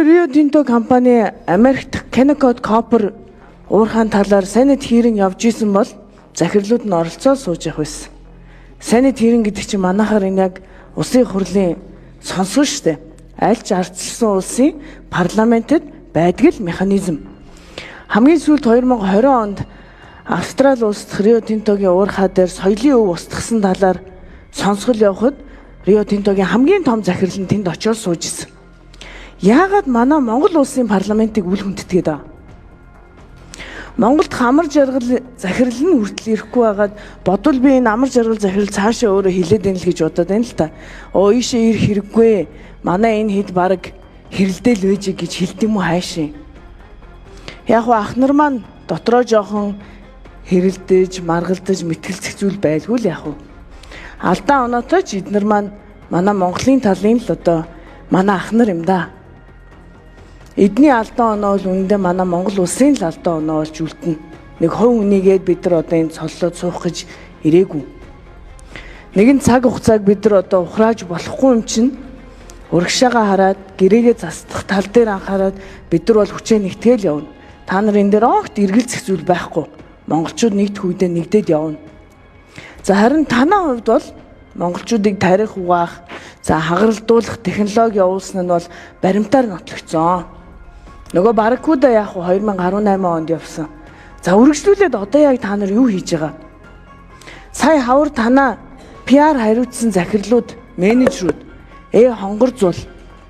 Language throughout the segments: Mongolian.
Rio Tinto компани Америк дахь Kennecott Copper уурхаан талаар Senate hearing явж исэн бол захирлууд нь оролцоо сууж явах байсан. Senate hearing гэдэг чинь манайхаар энэ яг улсын хурлын сонсгол шүү дээ. Аль ч ардчилсан улсын парламентэд байдаг л механизм. Хамгийн сүүлд 2020 онд Австрали улс дахь Рио Тинтогийн уурхай дээр соёлын өв устгасан талаар сонсгол явахад Рио Тинтогийн хамгийн том захирал нь тэнд очиод сууж исэн. Яагаад манай Монгол улсын парламентыг үл хүндэтгээд байгаа? Монголд амар жаргал захирал нь хүртэл ирэхгүй байгаад бодвол би энэ амар жаргал захирал цаашаа өөрөө хилээд байна л гэж бодоод байна л та. Оо, ийшээ ирэх хэрэггүй. Манай энэ хэд баг хэрэлдээл байж гэж хэлд юм уу хайшин. Яг хуу ах нар маань дотроо жоохон хэрэлдэж, маргалдаж, мэтгэлцэх зүйл байлгүй л яг уу. Алдаа оноотой ч эднэр маань манай Монголын талын л одоо манай ах нар юм да. Эдний алдаа оноо бол үнэндээ манай Монгол улсын л алдаа оноо болж үлдэнэ. Нэг хувь үнийгээд бид нар одоо энэ цоллоод суух гэж ирээгүй. Нэгэн цаг хугацааг бид нар одоо ухрааж болохгүй юм чинь урагшаага хараад гэрээгээ застах тал дээр анхаарад бид нар бол хүчээ нэгтгэл явна. Та нар энэ дээр огт эргэлзэх зүйл байхгүй. Монголчууд нэгдэх үедээ нэгдээд явна. За, харин танаа хувьд бол монголчуудыг тарих угаах, за хагаралдуулах технологи явуулсан нь бол баримтаар нотлогдсон. Нөгөө Баракуда яг 2018 онд явсан. За, үргэлжлүүлээд одоо яг та нар юу хийж байгаа? Сая хавар танаа PR хариуцсан захирлууд, менежерүүд Э хонгор зул,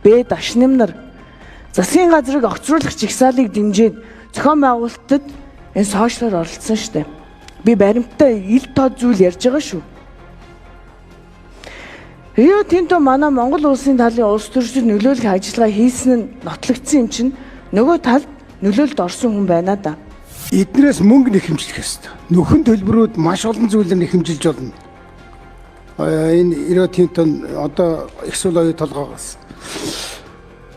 Б дашним нар засгийн газрыг огцруулах жагсаалыг дэмжиж зохион байгуулалтад энэ сошиалар оролцсон шүү дээ. Би баримттай ил тод зүйл ярьж байгаа шүү. Рио Тинто манай Монгол улсын талын улс төрчдөд нөлөөлөх ажиллагаа хийсэн нь нотлогдсон юм чинь нөгөө талд нөлөөлөлд орсон хүн байна да. Эднээс мөнгө нэхэмжлэх ёстой. Нөхөн төлбөрүүд маш олон зүйлээр нэхэмжилж болно. Энэ Рио Тинто одоо их сул оюу толгоогоос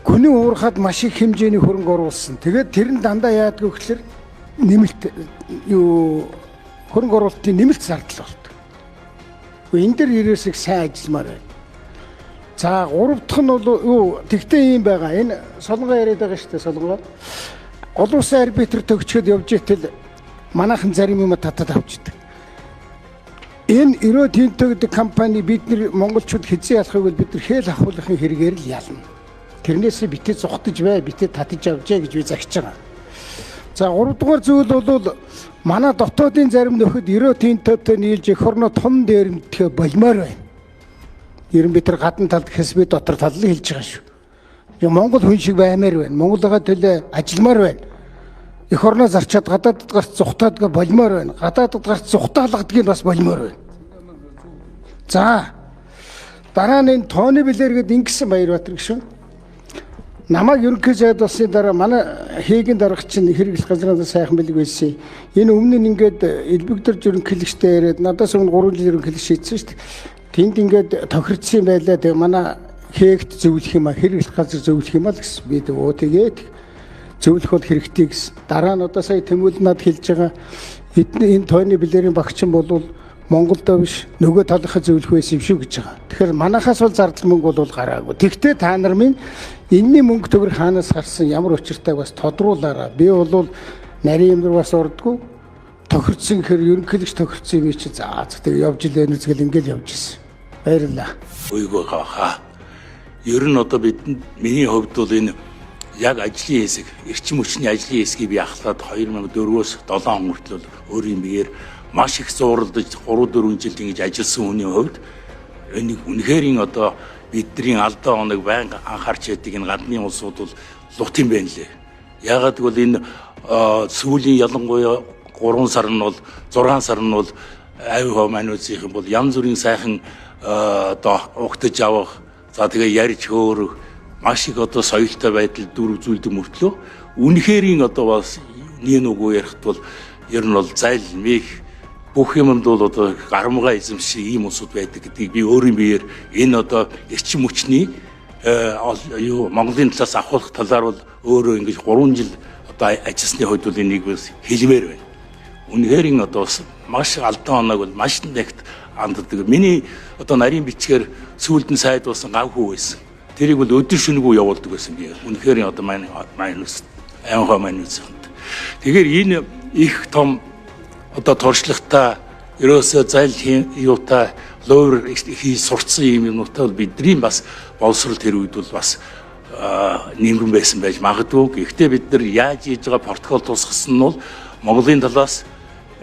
гүнэн уурхад маш их хэмжээний хөрөнгө оруулсан. Тэгээд тэр нь дандаа яадаг вэ гэхээр нэмэлт юу хөрөнгө оруулалтын нэмэлт зардал болдог. Энэ дэр ерөөсөө сайн ажилламаар байна. За, гурав дахь нь бол юу тэгтээ юм байгаа. Энэ Солонгоо яриад байгаа шүү дээ, Солонгоо. Олон улсын арбитр төгчөөд явж итэл манайхан зарим юм татаад авчдаг. Энэ Рио Тинто гэдэг компани бид нар монголчууд хэзээ ялахыг бол бид нар хээл ахуулахын хэрэгээр л ялна. Тэрнээс битээ зугтаж бай, битээ татаж авчээ гэж би загч байгаа. За, гуравдугаар зүйл бол манай дотоодын зарим нөхөд Рио Тинтотой нийлж эх орноо том дээрэмдэхэ болмоор байна. Ер нь бид нар гадна талд гэхээс би дотор талд л хэлж байгаа шүү. Монгол хүн шиг баймаар байна. Монголын төлөө ажилламаар байна. Эх орноо зарчаад гадаадд гарч зугтаадгаа болмоор байна. Гадаадд гарч зугтаалгадгийг бас болмоор байна. За, дараа нь энэ Тони Блэр гээд ингэсэн Баярбаатар гişүн. Намайг ерөнхий сайд болсны дараа манай хийгийн дарга чинь хэрэглэх газрын сайхан бэлэг байсан. Энэ өмнө нь ингээд элбэгдэрж ерөнхийлөгчтэй яриад надаас өмнө 3 жил ерөнхийлөгч шийдсэн шүү дээ. Тэнд ингээд тохирдсон юм байлаа. Тэгээ манай хээгт зөвлөх юм а, хэрэглэх газар зөвлөх юм а л гэсэн. Би өө тэгээд зөвлөх бол хэрэгтэй гэсэн. Дараа нь одоо сая Тэмүүлэн над хэлж байгаа эдний энэ Тони Блэрийн багчин бол Монголдо биш, нөгөө талынхаа зөвлөх байсан юм шүү гэж байгаа. Тэгэхээр манахаас бол зардал мөнгө бол гараагүй. Тэгтээ та нар минь энэний мөнгө төгрөг хаанаас гарсан, ямар учиртайг бас тодруулаараа. Би бол нарийн юм бас урдгүй тохирдсон гэхээр ерөнхийлөгч тохирдсон юм чи за тэг явж илээ нүцгэл ингээл явж исэн. Баярлалаа. Үйгөө хаа. Ер нь одоо бидэнд миний хувьд бол энэ яг ажлын хэсэг, эрчим хүчний ажлын хэсгийг би ахлаад 2004-өөс 7 он хүртэл өөрийн биеэр маш их зууралдаж 3-4 жил ингэж ажилласан хүний хувьд энийг үнэхээр одоо бидний алдаа оног байнга анхаарч яадаг энэ гадны улсууд бол лут юм байна лээ. Яагаад гэвэл энэ сүүлийн ялангуяа 3 сар нь бол 6 сар нь бол аюу хоо мануцих юм бол янз бүрийн сайхан одоо угтаж авах, за тэгээ ярьж хөөрөх маш их одоо соёлтой байдал дүр үзүүлдэг мөртлөө үнэхэрийн одоо бас нэг нүгөө ярихт бол ер нь бол зайл мих бүх юмд бол одоо гарамгаа эзэмших ийм улсууд байдаг гэдгийг би өөрийн биеэр энэ одоо эрчим хүчний юу Монголын талаас авахулах талаар бол өөрөө ингэж 3 жил одоо ажилласны хувьд бол энийг бас хэлмээр байна. Үнэхээр энэ одоо бас маш алдаан оноог бол маш нэгт анддаг. Миний одоо нарийн бичгээр сүүлд нь сайд болсон гав хүү байсан. Тэрийг бол өдөр шөнөгүй явуулдаг байсан би. Үнэхээр одоо манай майнус аянхаа майнус. Тэгэхээр энэ их том одоо туршлагатай ерөөсөө зайл юутай луур хий сурцсан юм юмнуудтай бол бидний бас боловсрол тэр үед бол бас нэмгэн байсан байж магадгүй. Гэхдээ бид нар яаж хийж байгаа протокол тусгасан нь бол Монголын талаас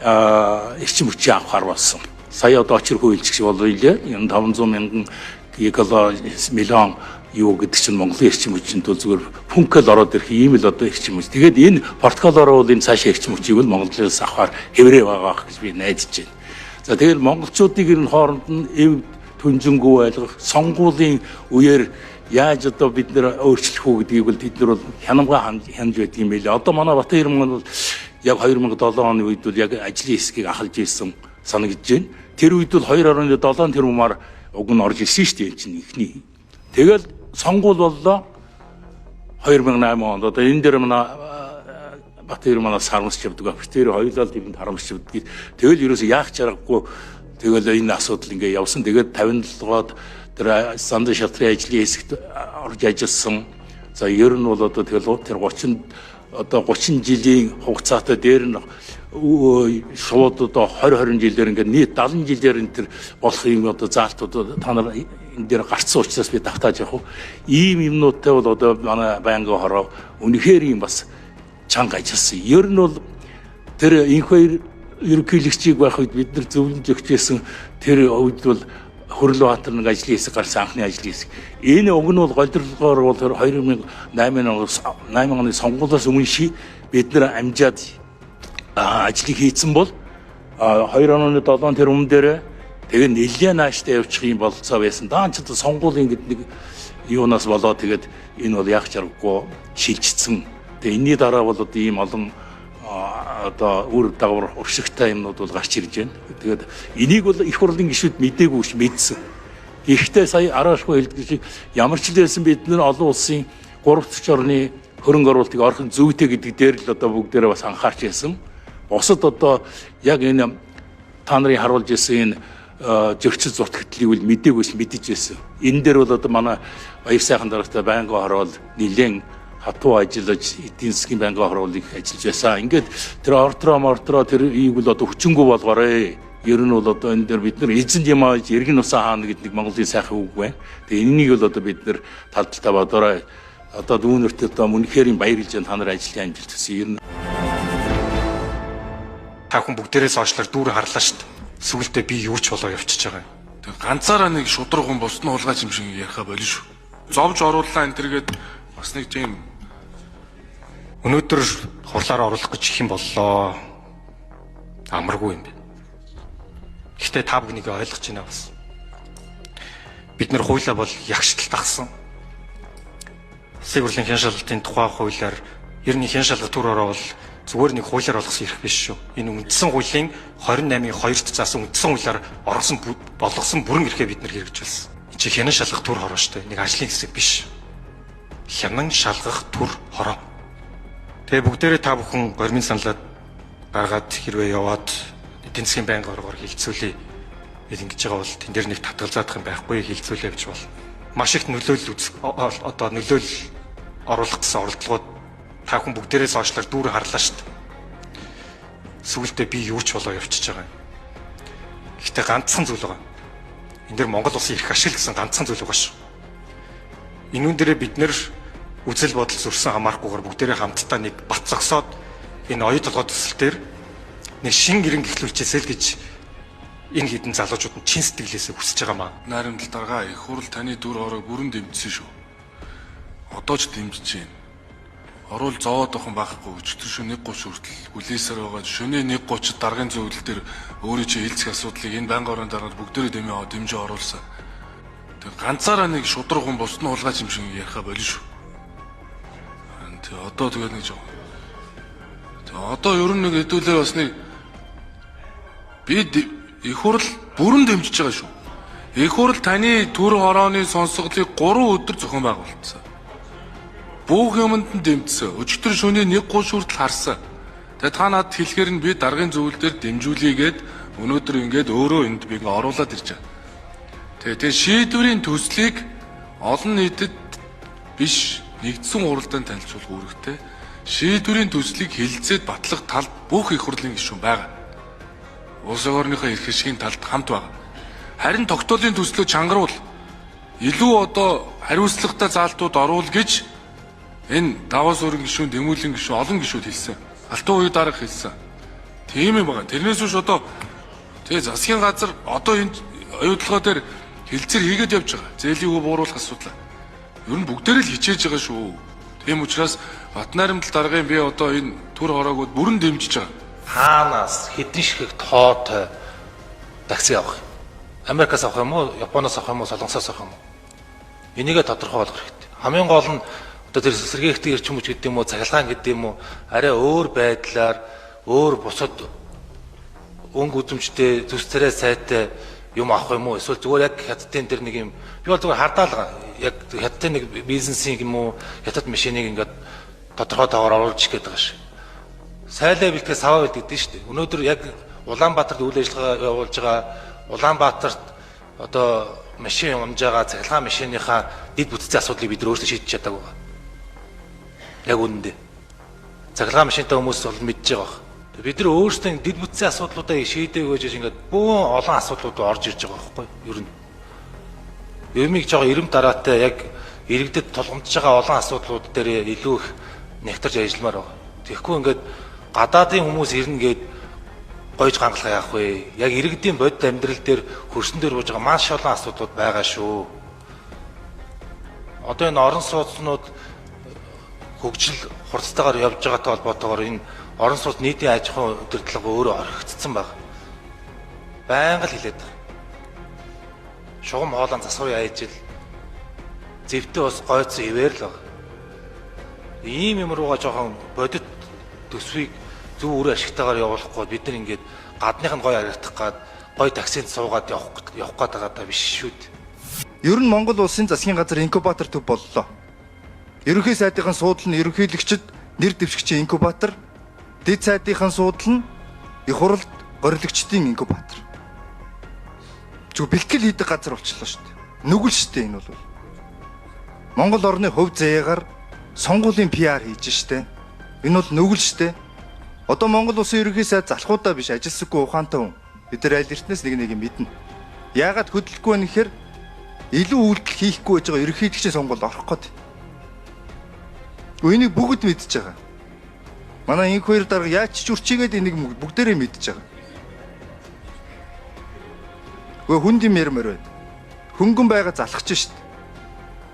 эрчим хүчийг авахар болсон. Сая одоо очир хуульч шиг болов илээ. Энэ 500 мянган гигало миллион юу гэдэг чинь Монголын эрчим хүчинд бол зүгээр пүнкэл ороод ирэх ийм л одоо эрчим хүч. Тэгээд энэ протоколоор бол энэ цаашаа эрчим хүчийг бол Монголоос авахар хэврээ байгаа гэж би найдаж байна. За тэгэл монголчуудыг ер нь хооронд нь эв түнжингүү байлгах, сонгуулийн үеэр яаж одоо бид нэр өөрчлөх үү гэдгийг бол тэд нар бол хянамгаа хянаж байдаг юм билээ. Одоо манай Батэр маань бол яг 2007 оны үед бол яг ажлын хэсгийг ахалж исэн санагдаж байна. Тэр үед бол 2.7 тэрбумаар уг нь орж ирсэн шүү дээ энэ чинь ихний. Тэгэл сонгуул боллоо 2008 онд. Одоо энэ дээр манай Батэр манаас харамсч явдаг. Тэр хоёулаа тэрэнд харамсч явдаг. Тэгэл ерөөсөө яах чаргагүй тэгэл энэ асуудал ингээ явсан. Тэгээд 57-оод тэр сандан шатрын ажлын хэсэгт орж ажилласан. За ер нь бол одоо тэгэл тэр 30 одоо 30 жилийн хугацаатай дээр нь шууд одоо 20 20 жилээр ингээд нийт 70 жилээр энэ төр болох юм одоо заалтууд та нар энэ дээр гарцсан учраас би давтааж явах уу. Ийм юмнуудтай бол одоо манай байнгын хороо үнэхээр юм бас чанга ажилласан. Ер нь бол тэр инх хоёр ерөнхийлөгчийг байх үед бид нар зөвлөмж өгчээсэн тэр үед бол Хөрлөнбаатар нэг ажлын хэсэг гарсан анхны ажлын хэсэг. Энэ уг нь бол голдролгоор бол 2008 оны сонгуулиас өмнө ши бид нар амжаад ажлыг хийцэн бол 2.7 тэр өмнө дээр тэгээ нэлээд нааштай явчих юм болцоо байсан. Даан ч одоо сонгуулийн гэдэг нэг юунаас болоо тэгээд энэ бол яах чаргагүй шилжчихсэн. Тэгээ энэний дараа бол одоо ийм олон одоо үр дагавар уршигтай юмнууд бол гарч ирж байна. Тэгээд энийг бол их хурлын гишүүд мдээгүй ш мэдсэн. Гэхдээ сая араашгүй хэлдэг шиг ямар ч л байсан бид нар олон улсын 3 дахь орны хөрөнгө оруулалтыг орох нь зүйтэй гэдэг дээр л одоо бүгдээрээ бас анхаарч байсан. Бусад одоо яг энэ та нарын харуулж ирсэн энэ зөрчил зуртагтлыг бол мдээгүй ш мэдэж байсан. Энэ дээр бол одоо манай баяр сайхан дарагтай байнгын хороол нэлээд хатуу ажиллаж эдийн засгийн байнгын хороолыг ажиллаж байсан. Ингээд тэр ортроо тэр ийг бол одоо хүчингү болгоорой. Ер нь бол одоо энэ дээр бид нар эзэн юм ааж иргэн усаа хаана гэдэг нэг Монголын сайхан үг байна. Тэгээ энэнийг бол одоо бид нар тал талдаа бодоорой. Одоо дүүнерт одоо үнэхээр баярлж байна та нар ажлын амжилт хүсье. Ер нь та хүн бүгдээрээ сошиалар дүүрэн харлаа шүү дээ. Сүгэлдээ би юу ч болоо явчихж байгаа юм. Тэг ганцаараа нэг шудраг хүн бусд нь хулгайч юм шиг яриха болно шүү. Зовж орууллаа энэ төргээд бас нэг тийм өнөөдөр хурлаар оруулах гэж их юм боллоо. Амаргүй юм байна. Гэхдээ та бүхнийг ойлгож байна бас. Бид нар хуулиа бол ягштал дагсан. Улсын хурлын хян шалгалтын тухай хуулиар ер нь хян шалгалт төр ороо бол зүгээр нэг хуулиар болгосон эрх биш шүү. Энэ үндсэн хуулийн 28-ийн 2-т заасан үндсэн хуулиар оргосон болгосон бүрэн эрхээ бид нар хэрэгжүүлсэн. Энд чинь хянан шалгах төр хороо шүү дээ. Нэг ажлын хэсэг биш. Хянан шалгах төр хороо. Тэгээ бүгдээрээ та бүхэн гормын саналаа гаргаад хэрвээ яваад эдийн засгийн байнгын оргоор хилцүүлээ гэж ингэж байгаа бол тэн дээр нэг татгалзаадах юм байхгүй хилцүүлээ гэж бол маш их нөлөөлөл одоо нөлөөлөл оруулах гэсэн оролдлогод та хүн бүгдээрээ сошиалар дүүрэн харлаа шүү дээ. Сүгэлдээ би юу ч болоо явчихж байгаа юм. Гэхдээ ганцхан зүйл байгаа. Энд дэр Монгол улсын эрх ашиг гэсэн ганцхан зүйл байгаа шүү. Энүүн дээрээ бид нэр үзэл бодол зөрсөн хамаарахгүйгээр бүгдээрээ хамтдаа нэг бат зогсоод энэ оюу толгой төсөл дээр нэг шин гэрэн гэхлүүлчихээсэй л гэж энэ хэдэн залуучууд нь чин сэтгэлээсээ хүсэж байгаа маа. Найрамдал даргаа их хурл таны дүр ороог бүрэн дэмжсэн шүү. Одоо ч дэмжиж байна. Оруул зовоод охин байхгүй өчтөр шөнө 1:30 хүртэл хүлээсээр байгаа. Шөнийн 1:30-д даргын зөвлөл дээр өөрийн чинь хилцэх асуудлыг энэ байнгын орон дараад бүгдээрээ дэмий дэмжиж оруулсан. Тэг ганцаараа нэг шудраг хүн бусд нь хулгайч юм шиг яриха болно шүү. Тэг одоо тэгээд нэг жоо. Тэг одоо ер нь нэг хэдүүлээ бас нэг би их хурл бүрэн дэмжиж байгаа шүү. Их хурл таны төр хорооны сонсголыг 3 өдөр зохион байгуулсан. Бүх юмд нь дэмжсэн. Өчигдөр шөнийн 1:30 хүртэл харсан. Тэгээ та надад хэлэхээр нь би даргын зөвлөл дээр дэмжүүлээгээд өнөөдөр ингээд өөрөө энд би ингээ оруулаад ирж байгаа. Тэгээ шийдвэрийн төслийг олон нийтэд Биш, нэгдсэн хуралдаан танилцуулга үүрэгтэй. Шийдвэрийн төслийг хэлэлцээд батлах талд бүх их хурлын гишүүн байгаа. Улс орныхоо эрх ашигын талд хамт байгаа. Харин тогтоолын төслөө чангаруул, илүү одоо хариуцлагатай заалтууд оруул гэж энэ Даваа суурин гишүүн, Тэмүүлэн гишүүн, олон гишүүд хэлсэн. Алтан уяа дарга хэлсэн. Тийм юм байна. Тэрнээс биш одоо тэгээ засгийн газар одоо энэ оюутлогоо дээр хэлцээр хийгээд явж байгаа. Зээлийн өв бууруулах асуудал. Ер нь бүгдээр л хичээж байгаа шүү. Тийм учраас Батнайрамдал даргын би одоо энэ төр хороогууд бүрэн дэмжиж байгаа. Хаанаас хэдэн ширхэг тоотой такси авах юм? Америкаас авах юм уу, Японоос авах юм уу, Солонгосоос авах юм уу? Энийгээ тодорхой болгох хэрэгтэй. Хамгийн гол нь одоо тэр сэргээгтэй эрчим хүч гэдэг юм уу, цахилгаан гэдэг юм уу, арай өөр байдлаар, өөр бусад өнгө үзэмжтэй, зүс царай сайтай юм авах юм уу? Эсвэл зүгээр яг хятадын тэр нэг юм, би бол зүгээр хардаал яг хятадын нэг бизнесийн юм уу, хятад машиныг ингээд тодорхой тоогоор оруулж ирэх гэдэг шиг. Сайлаа бэлтгэх саваа бэлтгэдэг шүү дээ. Өнөөдөр яг Улаанбаатарт үйл ажиллагаа явуулж байгаа, Улаанбаатарт одоо машин унж байгаа цахилгаан машиныхаа дэд бүтцийн асуудлыг бид нар өөрсдөө шийдэж чадаагүй байгаа. Яг үнэндээ. Цахилгаан машинтай хүмүүс бол мэдж байгаа байх. Бид нар өөрсдөө дэд бүтцийн асуудлуудаа шийдээгүй гэж ингээд бөөн олон асуудлууд орж ирж байгаа байхгүй юу? Ер нь. Юмыг жоо ирэм дараатай яг иргэдэд тулгамдж байгаа олон асуудлууд дээр илүү их нэгтэрч ажилламаар байгаа. Тэгэхгүй ингээд гадаадын хүмүүс ирнэ гээд гойж гангалах яах вэ? Яг иргэдийн бодит амьдрал дээр хөрсөн дээр бууж байгаа маш олон асуудлууд байгаа шүү. Одоо энэ орон сууцнууд хөгжил хурцтайгаар явж байгаатай холбоотойгоор энэ орон сууц нийтийн аж ахуйн удирдлага өөрөө орхигдсон байна. Байнга л хэлээд байгаа. Шугам хоолон засварын ажил зэвтэ ус гойцсон ивэр л байгаа. Ийм юм руугаа жоохон бодит төсвийг зөв үр ашигтайгаар явуулахгүй бид нар ингээд гадных нь гоё харагдах гад гоё таксинд суугаад явах гээд байгаа даа биш шүү дээ. Ер нь Монгол улсын засгийн газар инкубатор төв боллоо. Ерөнхий сайдын суудал нь ерөнхийлөгчд нэр дэвшигчийн инкубатор, дэд сайдынхан суудал нь их хурлд горилогчдын инкубатор. Зөв бэлтгэл хийдэг газар болчихлоо шүү дээ. Нүгэл шүү дээ энэ бол. Монгол орны хувь заяагаар сонгуулийн PR хийж штэ. Энэ бол нүгэл штэ. Одоо Монгол улсын ерөнхий сайд залхуудаа биш ажилсаггүй ухаантай хүн. Бид нар аль эртнээс нэг нэг мэднэ. Яагаад хөдлөхгүй вэ гэхээр илүү үйлдэл хийхгүй байж байгаа ерөнхийлөгчийн сонгуульд орох гээд. Энийг бүгд мэдж байгаа. Манай инх хоёр дарга яаж ч үрчигээд энийг бүгдээрээ мэдж байгаа. Үгүй хүнд юм ярмаар байна. Хөнгөн байгаа залхаж штэ.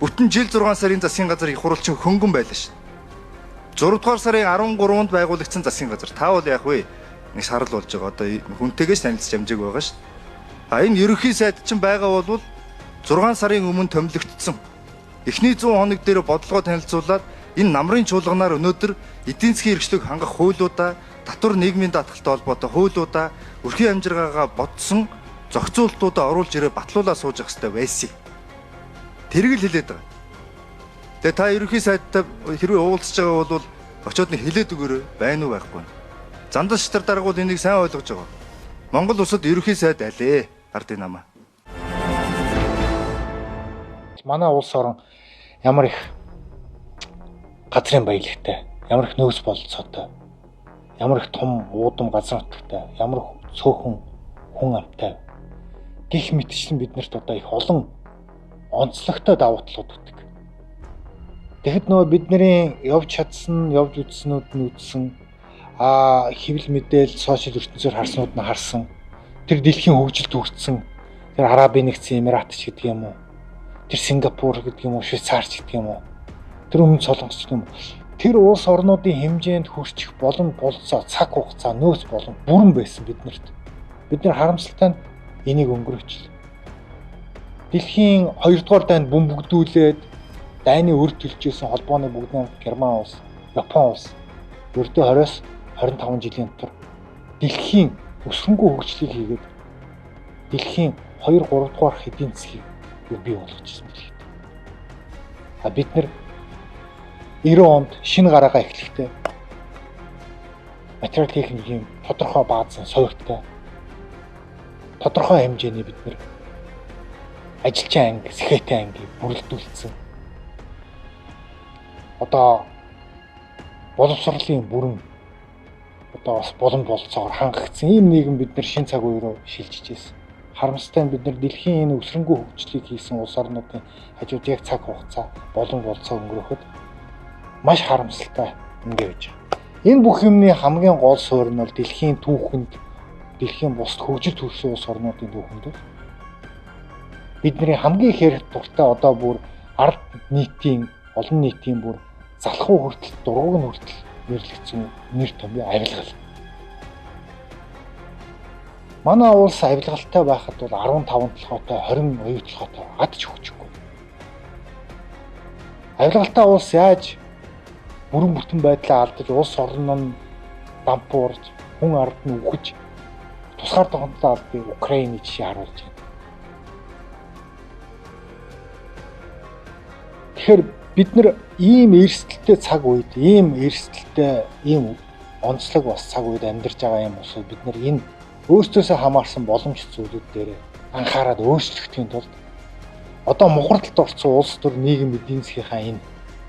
Бүтэн жил 6 сарын засгийн газар их хуралчин хөнгөн байлаа штэ. 6 дугаар сарын 13-нд байгуулагдсан засгийн газар. Та бол яах вэ? Нэг сарал болж байгаа. Одоо хүнтэйгээс танилцж амжааг байгаа шүү. А энэ ерөнхий сайд чинь байгаа бол 6 сарын өмнө томилогдсон. Эхний 100 хоног дээр бодлогоо танилцуулаад энэ намрын чуулганаар өнөөдөр эдийн засгийн хэрэгслийг хангах хуулиудаа, татвар нийгмийн даатгалтай холбоотой хуулиудаа, өрхийн амжиргаагаа бодсон зохицуултуудаа оруулж ирээ батлуулаа сууж явах хэрэгтэй байсан. Тэрэг л хэлээд байгаа. Тэгээ та ерөнхий сайдтай хэрвээ уулзж байгаа бол очиод нэг хэлээд өгөөрэй, байна уу байхгүй. Зандал шатар дарга бол энийг сайн ойлгож байгаа. Монгол улсад ерөнхий сайд алээ ардын намаа. Манай улс орон ямар их газрын баялагтай, ямар их нөөц бололцоотой, ямар их том уудам газар нутагтай, ямар их цөөхөн хүн амтай гих мэтчлэн биднэрт одоо их олон онцлогтой давуу талууд өгдөг. Тэгэхэд нөгөө бидний явж чадсан, явж үзснүүд нь үзсэн, хэвлэл мэдээл, сошиал ертөнцөөр харснууд нь харсан, тэр дэлхийн хөгжилд хүртсэн, тэр Арабын нэгдсэн Эмират ч гэдэг юм уу, тэр Сингапур гэдэг юм уу, Швейцарч гэдэг юм уу, тэр өмнө Солонгос ч гэдэг юм уу, тэр улс орнуудын хэмжээнд хүрчих болон болцоо, цаг хугацаа, нөөц болон бүрэн байсан биднэрт. Бид нар харамсалтай нь энийг өнгөрөөчлөө. Дэлхийн 2 дугаар дайнд бөмбөгдүүлээд дайны өр төлжсэн холбооны бүгд найрамд Герман улс, Япон улс ердөө 20-с 25 жилийн дотор дэлхийн өсгөнгүй хөгжлийг хийгээд дэлхийн 2 3 дугаар эдийн засгийг бий болгочихсон дэлхийд. А бид нар 90 онд шинэ гараагаа эхлэхдээ материал техникийн тодорхой баазын совигттай тодорхой хэмжээний бид нар ажилчин анги, сэхэтэн анги бүрэлдүүлсэн. одоо боловсролын бүрэн одоо бас боломж бололцоогоор хангагдсан ийм нийгэм бид нар шин цаг үе рүү шилжиж ирсэн. Харамсалтай нь бид нар дэлхийн энэ өсрөнгөө хөгжлийг хийсэн улс орнуудын хажууд яг цаг хугацаа боломж бололцоо өнгөрөхөд маш харамсалтай ингэ байж байгаа. Энэ бүх юмны хамгийн гол суурь нь бол дэлхийн түүхэнд, дэлхийн бусд хөгжил төрсөн улс орнуудын түүхэнд бол бидний хамгийн их ярих дуртай одоо бүр ард нийтийн, олон нийтийн бүр залхуу хүртэл, дургуг нь хүртэл нэрлэгдсэн нэр томьёо авилгал. Манай улс авилгалтай байхад бол 15 толгойтой, 20 оюу толгойтой ад ч хөгжихгүй. Авилгалтай улс яаж бүрэн бүтэн байдлаа алдаж, улс орн нь дампуурж, хүн ард нь үхэж, тусгаар тогтнолоо алдгийг Украины жишээ харуулж байна. Тэгэхээр бид нар ийм эрсдэлтэй цаг үед, ийм эрсдэлтэй, ийм онцлог бас цаг үед амьдарч байгаа юм улсууд бид нар энэ өөрсдөөсөө хамаарсан боломж зүйлүүд дээр анхаарал өөрчлөхийн тулд одоо мухардалд орсон улс төр нийгэм эдийн засгийнхаа энэ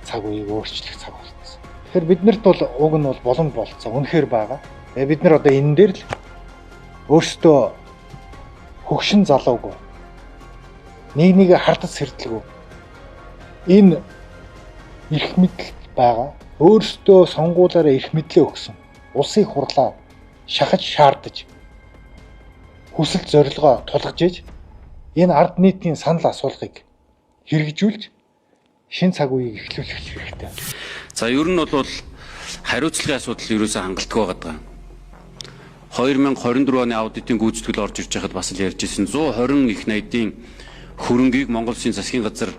цаг үеийг өөрчлөх цаг болсон. Тэгэхээр биднэрт бол уг нь бол боломж болцоо үнэхээр байгаа. Тэгээ бид нар одоо энэ дээр л өөрсдөө хөгшин залуугүй нэг нэгэ хардаж сэрдлгүй энэ эрх мэдэл байгаа. Өөрсдөө сонгуулаараа эрх мэдлээ өгсөн. Улсын хурлаа шахаж шаардаж хүсэл зорилгоо тулгаж иж энэ ард нийтийн санал асуулгыг хэрэгжүүлж шин цаг үеийг эхлүүлэх хэрэгтэй. За ер нь бол хариуцлагын асуудал ерөөсөө хангалтгүй байгаа. 2024 оны аудитын гүйцэтгэл орж ирж байхад бас л ярьж ирсэн 120 их найдын хөрөнгийг Монгол Улсын засгийн газар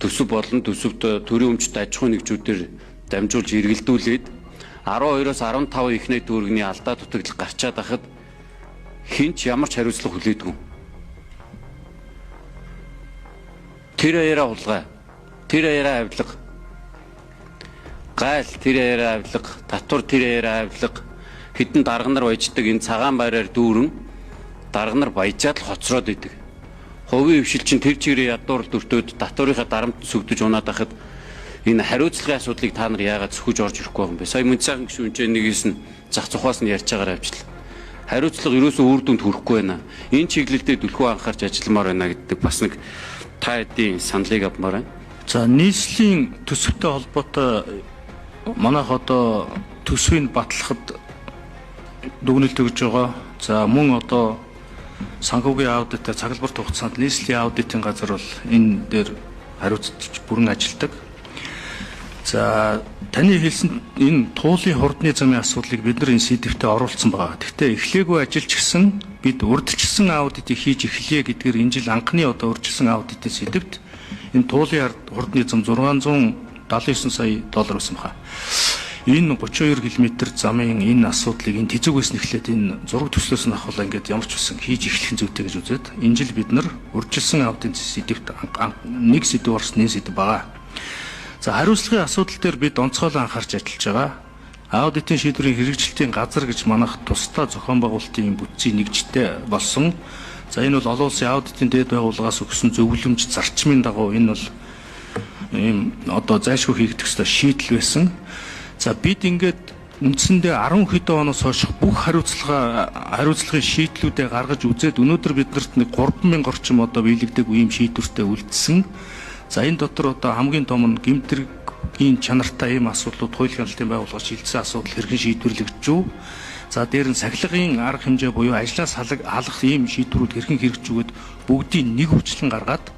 төсөв болон төсөвт төрийн өмчт аж ахуйн нэгжүүдээр дамжуулж эргэлдүүлээд 12-оос 15 их найд дүүргэний алдаа дутагдал гарчаад байхад хэн ч ямар ч хариуцлага хүлээдгүй. Тэр аяараа хулгай, тэр аяараа авилга, гайл тэр аяараа авилга, татвар тэр аяараа авилга, хэдэн дарга нар баяждаг энэ цагаан байраар дүүрэн дарга нар баяжаад л хоцроод идэг. Хувийн хвшил чинь тэр чигээрээ ядуур дүртөөд татварынхаа дарамт сүгдэж унаад байхад энэ хариуцлагын асуудлыг та нар яагаад сөхөж орж ирэхгүй байгаа юм бэ? Сая Мөнцаахан гишүүн чинь нэгээс нь зах зухаас нь ярьж байгаараа авчлаа. Хариуцлага ерөөсөө үр дүнд хүрэхгүй байна. Энэ чиглэл дээр түлхүү анхаарч ажилламаар байна гэдэг бас нэг та хэдийн саналыг авмаар байна. За нийслэлийн төсөвтэй холбоотой манайх одоо төсвийг батлахад дүгнэлт өгж байгаа. За мөн одоо санхүүгийн аудиттай цаглбарт хугацаанд нийслэлийн аудитын газар бол энэ дээр хариуцж бүрэн ажилладаг. За таны хэлсэн энэ туулын хурдны замын асуудлыг бид нар энэ сэдэвтэ оруулсан байгаа. Гэхдээ эхлээгүй ажиллаж гисэн бид урдчилсан аудитыг хийж эхлэе гэдгээр энэ жил анхны одоо урдчилсан аудитын сэдэвт энэ туулын хурдны зам 679 сая доллар байсан баха. Энэ 32 км замын энэ асуудлыг энэ тэзүүгээс нэхлээд энэ зураг төслөөс нь авахлаа ингээд ямар ч үсэн хийж эхлэх нь зүйтэй гэж үзээд энэ жил бид нар урьдчилсан аудитын сэдэвт нэг сэдэв орсон нэг сэдэв байгаа. За хариуцлагын асуудал дээр бид онцгойлон анхаарч ажиллаж байгаа. Аудитын шийдвэрийн хэрэгжилтийн газар гэж манайх тусдаа зохион байгуулалтын бүтцийн нэгжтэй болсон. За энэ бол олон улсын аудитын дээд байгууллагаас өгсөн зөвлөмж зарчмын дагуу энэ бол ийм одоо зайлшгүй хийгдэх ёстой шийдэл байсан. За бид ингээд үндсэндээ 10 хэдэн оноос хойш бүх хариуцлагын шийдлүүдээ гаргаж үзээд өнөөдөр биднэрт нэг 3000 орчим одоо биелэгдээгүй ийм шийдвэртэй үлдсэн. За энэ дотор одоо хамгийн том нь гэмтрийн чанартай ийм асуудлууд хууль хяналтын байгууллагаас шилжсэн асуудал хэрхэн шийдвэрлэгдэж юу? За дээр нь сахилгын арга хэмжээ буюу ажлаас халах ийм шийдвэрүүд хэрхэн хэрэгжүүгээд бүгдийг нэг хвчлэн гаргаад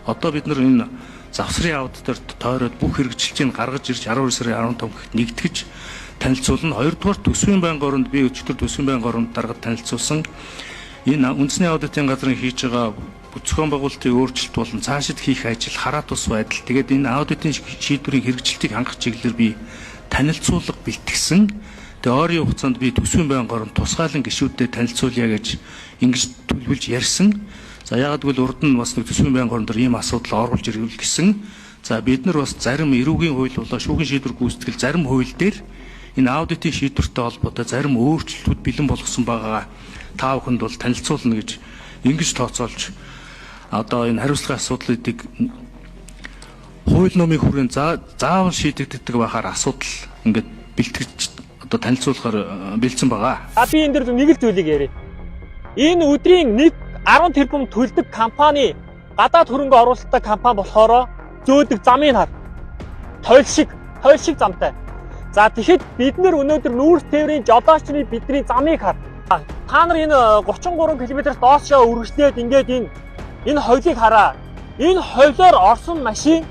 одоо бид нар энэ завсрын аудит дээр тойроод бүх хэрэгжилтийг гаргаж ирж 12 сарын 15 гэхэд нэгтгэж танилцуулна. Хоёрдугаар төсвийн байнгын оронд би өчигдөр төсвийн байнгын оронд даргад танилцуулсан. Энэ үндэсний аудитын газрын хийж байгаа зохион байгуулалтын өөрчлөлт болон цаашид хийх ажил хараа тус байдал. Тэгээд энэ аудитын шийдвэрийн хэрэгжилтийг хангах чиглэлээр би танилцуулга бэлтгэсэн. Тэгээ ойрын хугацаанд би төсвийн байнгын оронд тусгаалan гишүүдэд танилцуулъя гэж ингэж төлөвлөж ярьсан. За яагаад гэвэл урд нь бас нэг төсвийн байнгын орон дээр ийм асуудал оруулж ирвэл гэсэн. За бид нар бас зарим эрүүгийн хууль болоо шүүхийн шийдвэр гүйцэтгэл зарим хууль дээр энэ аудитын шийдвэртэй холбоотой зарим өөрчлөлтүүд бэлэн болгосон байгаагаа та бүхэнд бол танилцуулна гэж ингэж тооцоолж одоо энэ хариуцлагын асуудлыг Хууль номын хүрээнд заавал шийдэгддэг байхаар асуудал ингээд бэлтгэж одоо танилцуулахаар бэлдсэн байгаа. А би энэ дэр нэг л зүйлийг яриа. Энэ өдрийн 1.10 тэрбум төлдөг компани гадаад хөрөнгө оруулалттай компани болохоор зөөдөг замыг хар. Тойл шиг замтай. За тэгэхэд бид нэр өнөөдөр нүүрс тээврийн жолоочны бидний замыг хар. Та нар энэ 33 км-аас доошоо үргэлжлээд ингээд энэ ховлыг хараа. Энэ ховлоор орсон машин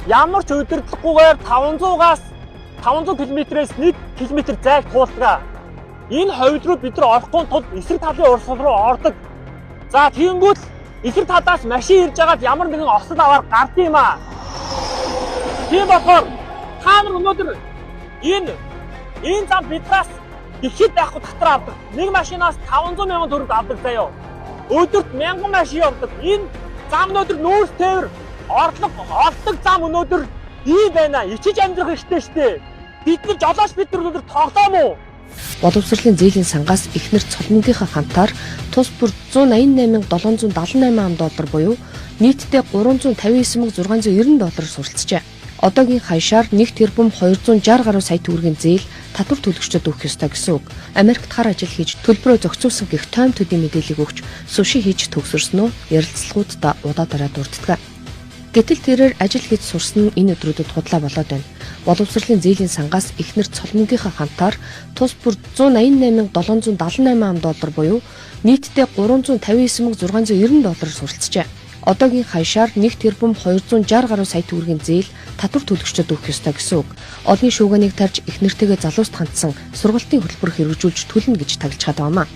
ямар ч удирдлаггүйгээр 500-аас 500 км-ээс 1 км зайг туулдаг. Энэ ховл руу бид нар орохгүй тулд эсрэг талын урсгал руу ордог. За тэгэнгүүт эсрэг талаас машин ирж байгаад ямар нэгэн осол аваар гард юм аа. Тийм болохоор та нар өнөөдөр энэ зам биднээс ихэд байхгүй татвар авдаг. Нэг машинаас 500 мянган төгрөг авдаг заяо. Өдөрт 1000 машин явдаг. Энэ зам өнөөдөр нүүрс тээвэр орлого олдог зам өнөөдөр ийм байна. Ичиж амьдрах хэрэгтэй штэ. Бид нар жолооч бид нар өнөөдөр тоглоом уу? Боловсролын зээлийн сангаас эхнэр Цолмонгийнхаа хамтаар тус бүр 188,778 ам доллар буюу нийтдээ 359,690 доллараар суралцжээ. Одоогийн хаяшаар 1 тэрбум 260 гаруй сая төгрөгийн зээл татвар төлөгчдөд өгөх ёстой гэсэн үг. Америкт хар ажил хийж төлбөрөө зохицуулсан гэх тойм төдий мэдээллийг өгч суши хийж төгсөрсөн үү ярилцлагуудаа удаа дараа дурддаг. Гэтэл тэрээр ажил хийж сурсан нь энэ өдрүүдэд худлаа болоод байна. Боловсролын зээлийн сангаас эхнэр Цолмонгийнхаа хамтаар тус бүр 188,778 ам доллар буюу нийтдээ 359,690 доллараар суралцжээ. Одоогийн хаяшаар 1 тэрбум 260 гаруй сая төгрөгийн зээл татвар төлөгчдөд өгөх ёстой гэсэн үг. Олны шүүгээнийг тарж эхнэртэйгээ залууст хандсан сургалтын хөтөлбөр хэрэгжүүлж төлнө гэж тагилж байгаа юм а.